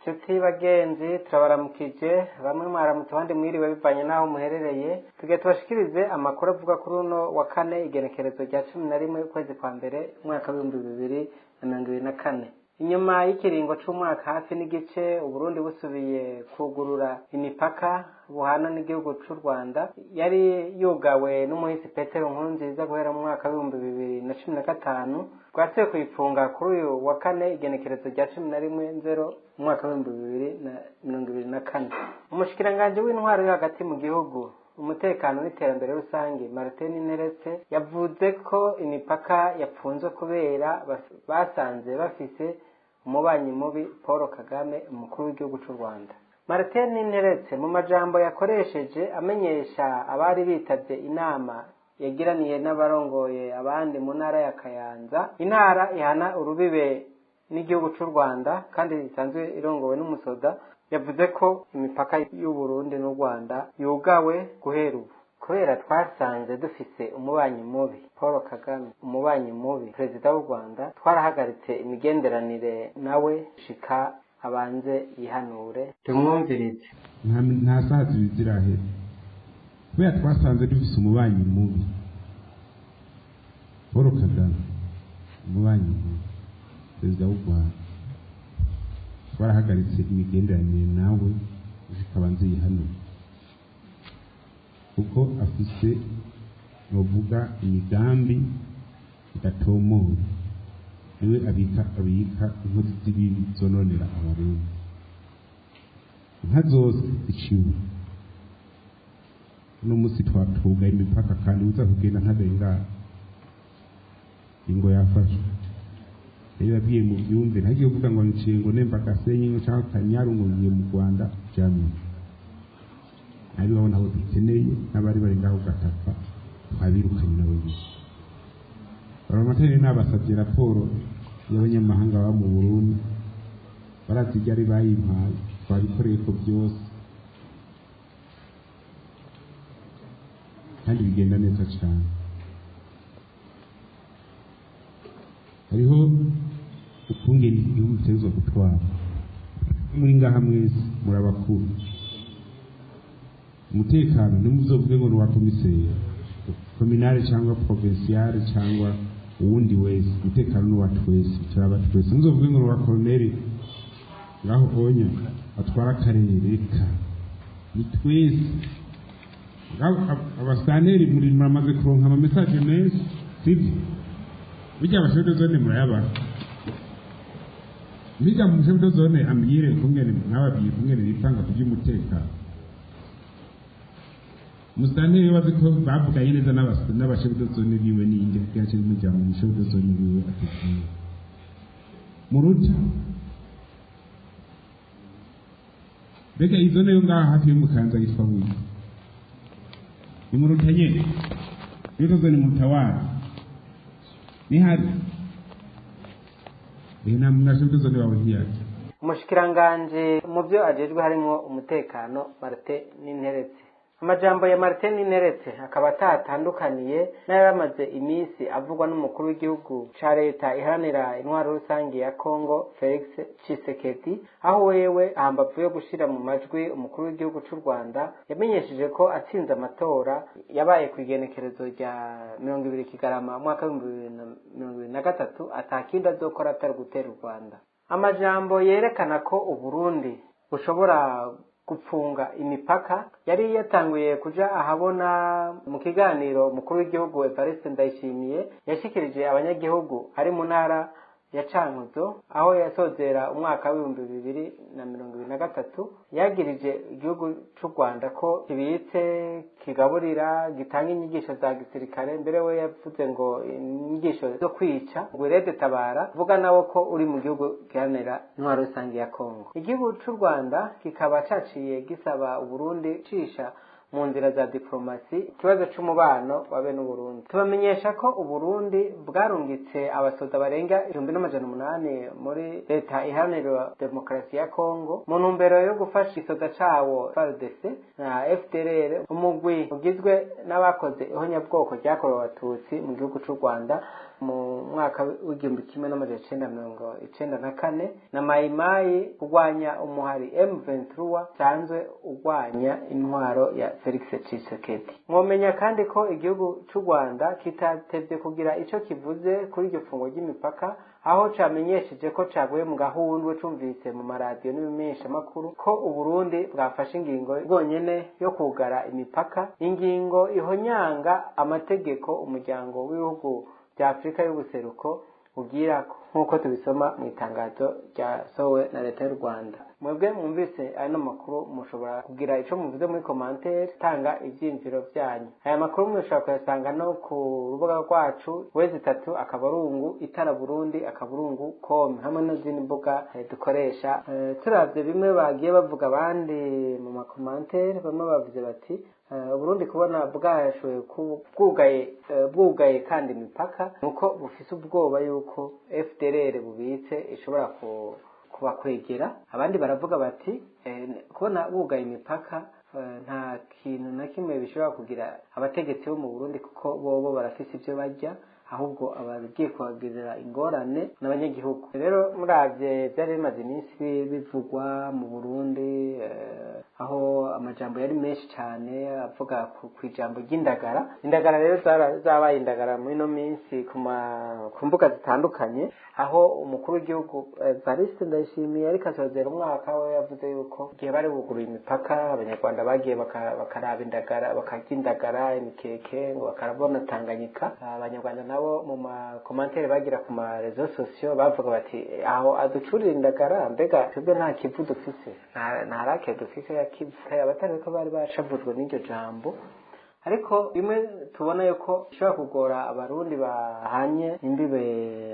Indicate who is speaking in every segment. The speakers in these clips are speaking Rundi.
Speaker 1: Nshuti bagenzi, turabaramukije. Bamwe mwaramutse, abandi mwiriwe, bivanye n'aho muherereye. Tugiye tubashikirize amakuru avuga kuri uno wa kane, igenekerezo rya 11 ukwezi kwa mbere umwaka w'2024. Inyuma y'ikiringo c'umwaka hafi n'igice Uburundi busubiye kugurura imipaka buhana n'igihugu c'u Rwanda yari yugawe n'umuhisi Petero Nkurunziza guhera mu mwaka w'2015, bwasubiye kuyifunga kuri uyu wa kane, igenekerezo rya 11 nzero umwaka w'2024. Umushikiranganji w'intwaro yo hagati mu gihugu, umutekano n'iterambere rusange, Martin Nteretse, yavuze ko imipaka yapfunzwe kubera basanze bafise umubanyi mubi, Paul Kagame, umukuru w'igihugu c'u Rwanda. Martin Nteretse, mu majambo yakoresheje amenyesha abari bitavye inama yagiraniye n'abarongoye abandi mu ntara ya Kayanza, intara ihana urubibe n'igihugu c'u Rwanda kandi isanzwe irongowe n'umusoda, yavuze ko imipaka y'Uburundi n'u Rwanda yugawe guhera ubu kubera twasanze dufise umubanyi mubi, Paul Kagame, umubanyi mubi, perezida w'u Rwanda. Twarahagaritse imigenderanire nawe shika abanze yihanure. Tumwumvirize.
Speaker 2: Nta saha zibiri zirahera, kubera twasanze dufise umubanyi mubi, Paul Kagame, umubanyi mubi, perezida w'u Rwanda, twarahagaritse imigenderanire nawe zikaba nziyihanura, kuko afise, novuga, imigambi idatomoye. Niwe abika inkozi z'ibibi zononera Abarundi. Inka zose ziciwe uno munsi, twatugaye imipaka, kandi uza kugenda ntarengana, ingo yafashwe. Rero yabwiye mu byumve, ntagiye kuvuga ngo niciye ngo nemba Gasenyi ngo cyangwa Kanyaru ngo ngiye mu Rwanda. Jamwe nabo nabo dukeneye n'abari bari ngaho gataka twabirukanye nabo nyine. Baramateri nabasabye raporo y'abanyamahanga baba mu Burundi, barazi ibyo ari bayimpaye, twabikoreye ko byose kandi bigenda neza cyane. Hariho ukungene igihugu gitegerezwa gutwara. Muri ngaha mwese murabakuru, umutekano ntimuzovuge ngo ni uwa komiseri kominale cyangwa provinciale cyangwa uwundi wese. Umutekano ni uwa twese, turaba twese. Ntimuzovuge ngo ni uwa koloneli ngaho onya atwara akarere, reka ni twese. Abasitanteri muri muramaze kuronka ama message menshi, sibyo? Burya aba chef de zone murayabaha. Mbega mu chef de zone ambwire ukungene mwababwiye ukungene bipanga ku by'umutekano. Musitanteri bazi ko bavuganye neza n'aba chef de zone biwe, ninde kugira cyo mujya mu chef de zone biwe atubwiye muruta? Mbega iyi zone yo ngaha hafi y'Umukanza yitwa buye ni muruta nyene? Iyo zone mutawara nihari na chef de zone wawe ntiyaje.
Speaker 1: Umushikiranganji mu byo ajejwe harimwo umutekano, Martin Ninteretse. Amajambo ya Martin Ninteretse akaba atatandukaniye n'ayaramaze iminsi avugwa n'umukuru w'igihugu ca leta iharanira intwaro rusange ya Congo, Felix Tshisekedi, aho wewe hambavu yo gushira mu majwi umukuru w'igihugu c'u Rwanda, yamenyesheje ko atsinze amatora yabaye ku igenekerezo rya 20 Kigarama umwaka w'2023 atakindi azokora atari gutera u Rwanda. Amajambo yerekana ko Uburundi bushobora gupfunga imipaka yari yatanguye kuja ahabona mu kiganiro umukuru w'igihugu Evariste Ndayishimiye yashikirije abanyagihugu ari mu ntara ya Cankuzo, aho yasozera umwaka w'2023. Yagirije igihugu c'u Rwanda ko kibitse, kigaburira, gitanga inyigisho za gisirikare. Mbere we yavuze ngo inyigisho zo kwica ngo tabara, vuga nawe ko uri mu gihugu giharanira intwaro rusange ya Kongo. Igihugu c'u Rwanda kikaba caciye gisaba Uburundi cisha mu nzira za diplomasi ikibazo c'umubano wa bene Uburundi. Tubamenyesha ko Uburundi bwarungitse abasoda barenga 1800 muri leta iharanira demokarasi ya Kongo mu ntumbero yo gufasha isoda cawo FARDC na FDLR, umugwi ugizwe n'abakoze ihonyabwoko ryakorewe Abatutsi mu gihugu c'u Rwanda. mu mwaka w'1994 na Mayimayi kurwanya umuhari M23 sanzwe urwanya intwaro ya Felix Tshisekedi. Mwomenya kandi ko igihugu c'u Rwanda kitatevye kugira ico kivuze kuri iryo fungo ry'imipaka, aho camenyesheje ko caguye mu gahundwe cumvise mu maradiyo n'ibimenyeshamakuru ko Uburundi bwafashe ingingo bwonyene yo kugara imipaka, ingingo ihonyanga amategeko umuryango w'ibihugu bya Afurika y'ubuseruko ugira, nk'uko tubisoma mu itangazo ryasohowe na leta y'u Rwanda. Mwebwe mwumvise ano makuru mushobora kugira ico muvuze muri commentaire, tanga ivyiyumviro vyanyu. Aya makuru mushobora kuyasanga no ku rubuga rwacu w3.itaraburundi.com hamwe n'izindi mbuga dukoresha. Turavye bimwe bagiye bavuga abandi mu makomantere, bamwe bavuze bati Burundi kubona bwashoboye bwugaye kandi imipaka nuko bufise ubwoba yuko FDLR bubitse ishobora kubakwegera. Abandi baravuga bati kubona bugaye imipaka nta kintu na kimwe bishobora kugira abategetsi bo mu Burundi, kuko bobo barafise ivyo barya, ahubwo abagiye kubagirira ingorane n'abanyagihugu. Rero muravye byari bimaze iminsi bivugwa mu Burundi, aho amajambo yari menshi cyane avuga ku ijambo ry'indagara. Indagara rero zabaye indagara muri ino minsi ku mbuga zitandukanye, aho umukuru w'igihugu Evariste Ndayishimiye ariko asozera umwaka we yavuze yuko igihe bari buguruye imipaka abanyarwanda bagiye bakaraba indagara, bakarya indagara, imikeke, ngo bakarabona Tanganyika. Abanyarwanda nabo mu makomantere bagira ku ma réseaux sociaux bavuga bati aho aducurira indagara, mbega twebwe nta kivu dufise, nta rake dufise ya kivu. Abatari ko bari bashavujwe n'iryo jambo, ariko bimwe tubona yuko bishobora kugora abarundi bahanye imbibe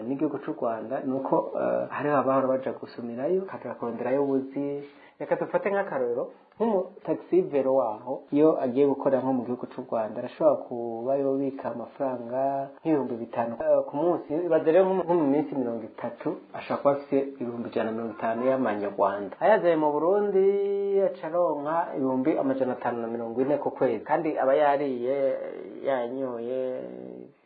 Speaker 1: n'igihugu c'u Rwanda nuko hariho abahora baja gusumirayo bakaja kuronderayo ubuzi. Reka dufate nk'akarorero nk'umutaxi vero waho, iyo agiye gukorera nko mu gihugu c'u Rwanda arashobora kuba yobika amafaranga nk'ibihumbi 5 ku munsi. Ibaze rero nko mu minsi 30 ashobora kuba afise 150,000 y'amanyarwanda, ayazanye mu Burundi aca aronka 540,000 ku kwezi, kandi aba yariye, yanyoye,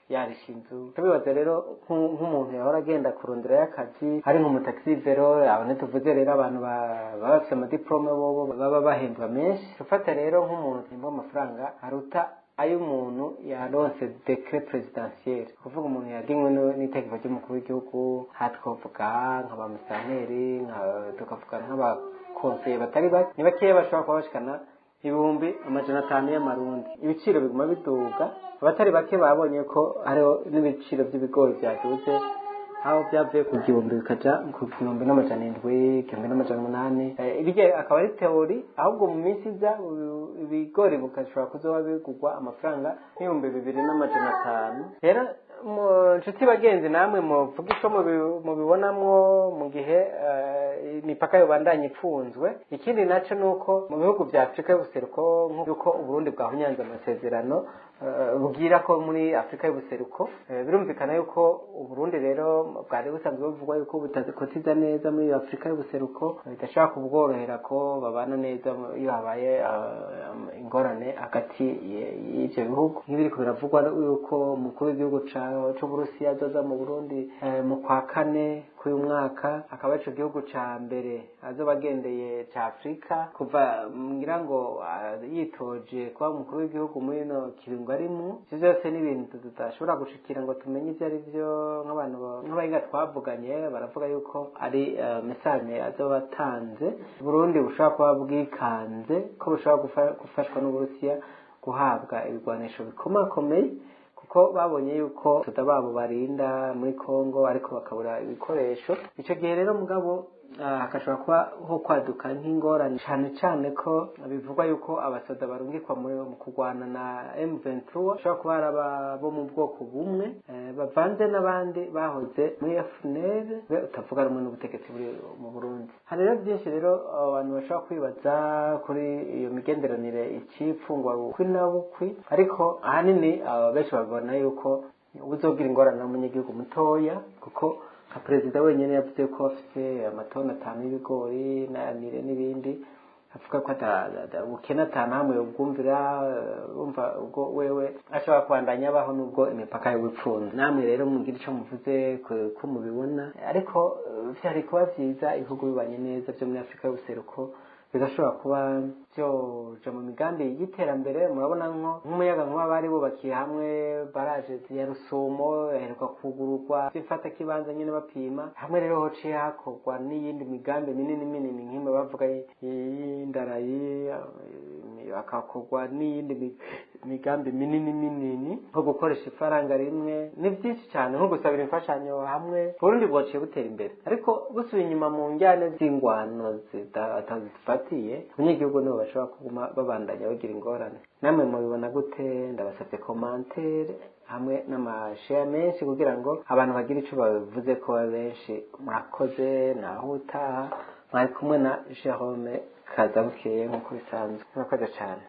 Speaker 1: yarisha inzu. Tubibaze rero nk'umuntu yahora agenda kurondera y'akazi ari nk'umutaxi vero, abo ntituvuze rero abantu baba bafise amadiplome, bobo baba bahembwa menshi. Ufata rero nk'umuntu ahembwa amafaranga aruta ay'umuntu yaronse décret présidentiel, kuvuga umuntu yagenwe n'itegeko ry'umukuru w'igihugu. Aha twavuga nka ba musitanteri, tukavuga nk'abakonseye batari bake, ni bakeya bashobora kuba bashikana 500,000 y'amarundi. Ibiciro biguma biduga, abatari bake babonye ko hariho n'ibiciro by'ibigori byaduze, aho byavuye ku 1000 bikaja ku 1700, 1800. Ibyo akaba ari théorie, ahubwo mu minsi iza ibigori bukashobora kuzoba bigurwa amafaranga 2500. Rero mu nshuti bagenzi, namwe muvuga ico mubibonamwo mu gihe imipaka yobandanya ipfunzwe. Ikindi naco nuko mu bihugu vya Afurika y'ubuseruko, nk'uko Uburundi bwahunyanze amasezerano bubwira ko muri Afurika y'ubuseruko, birumvikana yuko Uburundi rero bwari busanzwe buvugwa yuko butakotiza neza muri Afurika y'ubuseruko, bidashobora kubworohera ko babana neza iyo habaye ingorane hagati y'ivyo bihugu, nk'ibiriko biravugwa yuko umukuru w'igihugu c'Uburusiya azoza mu Burundi mu kwa kane k'uyu mwaka, akaba ico gihugu ca mbere azoba agendeye ca Afurika kuva ngira ngo yitoje kuba umukuru w'igihugu muri ino kiringo arimwo. Ivyo vyose ni ibintu tudashobora gushikira ngo tumenye ivyo ari vyo. Nk'abantu nk'abahinga twavuganye baravuga yuko ari message azoba atanze, Burundi bushobora kuba bwikanze ko bushobora gufashwa n'Uburusiya guhabwa ibigwanisho bikomakomeye, kuko babonye yuko soda babo barinda muri Kongo ariko bakabura ibikoresho. Ico gihe rero mugabo hakashobora kuba ho kwaduka nk'ingorane, cane cane ko bivugwa yuko abasoda barungikwa mu kurwana na M23 bashobora kuba ari bo mu bwoko bumwe bavanze n'abandi bahoze muri FNL utavuga rumwe n'ubutegetsi buri mu Burundi. Hari rero byinshi rero abantu bashobora kwibaza kuri iyo migenderanire icipfungwa bukwi na bukwi, ariko ahanini benshi babona yuko uzogira ingorane n'umunyagihugu mutoya, kuko nka perezida wenyine yavuze ko afise amatoni 5 y'ibigori n'ayamire n'ibindi. Avuga ko ubukene atanahamwe ubwumvira, urumva ubwo wewe ashobora kubandanya abaho nubwo imipaka yoba ipfunze. Namwe rero mugira ico muvuze ko mubibona, ariko vyari kuba vyiza ibihugu bibanye neza vyo muri Afurika y'ubuseruko bigashobora kuba vyoja mu migambi y'iterambere. Murabona nko nk'umuyagankuba bari bubakiye hamwe, baraje ya Rusumo yaheruka kugururwa ifata kibanza nyene bapima hamwe. Rero hociye hakorwa n'iyindi migambi minini minini nk'imwe bavuga y'indarayi, hakakorwa n'iyindi migambi minini minini nko gukoresha ifaranga rimwe. Ni byinshi cyane, nko gusabira imfashanyo hamwe. Burundi bwaciye butera imbere, ariko busubiye inyuma mu njyane z'ingwano zidufatiye abanyagihugu, nibo bashobora kuguma babandanya bagira ingorane. Namwe mubibona gute? Ndabasabye commentaire hamwe n'amashare menshi kugira ngo abantu bagire ico babivuze ko babe benshi. Murakoze, naho utaha. Mwari kumwe na Jerome Kazabukeye nk'uko bisanzwe. Murakoze cyane.